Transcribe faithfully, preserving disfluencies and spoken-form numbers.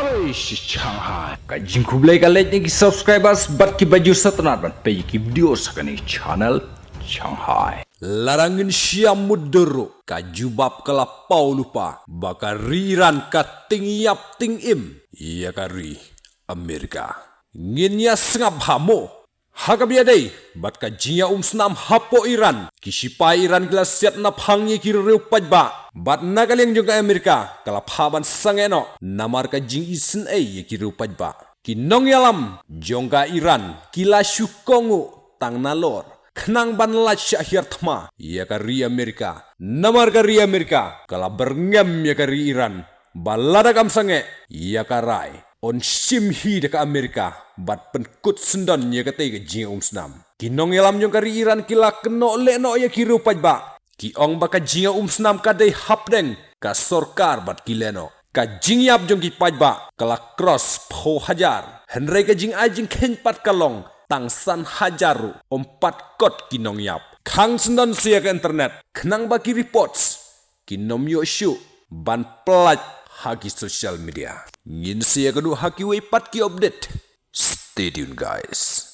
Oi shi Shanghai. Ka jingkhublei ka leit na ki subscribers bad ki ba ju sngewtynnat ban peit ki video sa kane channel Shanghai. Lada ngin shem mutdur ruh, ka jubab ka la paw lypa ba ka ri Iran ka tyngïap tyngim ïa ka ri Amerika. Ngin ïa sngap ha mo. Ha kaba ïadei bad ka jingïaumsnam hapoh Iran, ki shipai Iran ki la siat naphang ïa ki riew paidbah, bad na ka liang jong ka Amerika ka la phah ban sangeh noh namar ka jingisynei ïa ki riew paidbah. Ki nongïalam jong ka Iran ki la shu kohnguh tang nalor khnang ban lait shah hiar thma ïa ka ri Amerika, namar ka ri Amerika ka la byrngem ïa ka ri Iran ba lada kam sangeh ïa ka rai, yn shim hi da ka Amerika bad pynkut syndon ïa katei ka jingïaumsnam. Ki nongïalam jong ka ri Iran ki la kynnoh lehnoh ïa ki riew paidbah. Ki ong ba ka jingïaumsnam ka dei hapdeng ka sorkar bad ki lehnoh. Ka jingïap jong ki paidbah ka la cross phew hajar, hynrei ka jingai jingkheiñ pat ka long tang san hajar ruh, ym pat kot ki nongïap. Khang syndon sa ïa ka internet khnang ba ki reports kin ym ïoh shuh ban pynlait ha ki social media. Ngin sa ïakynduh ha kiwei pat ki update. Stay tuned, guys.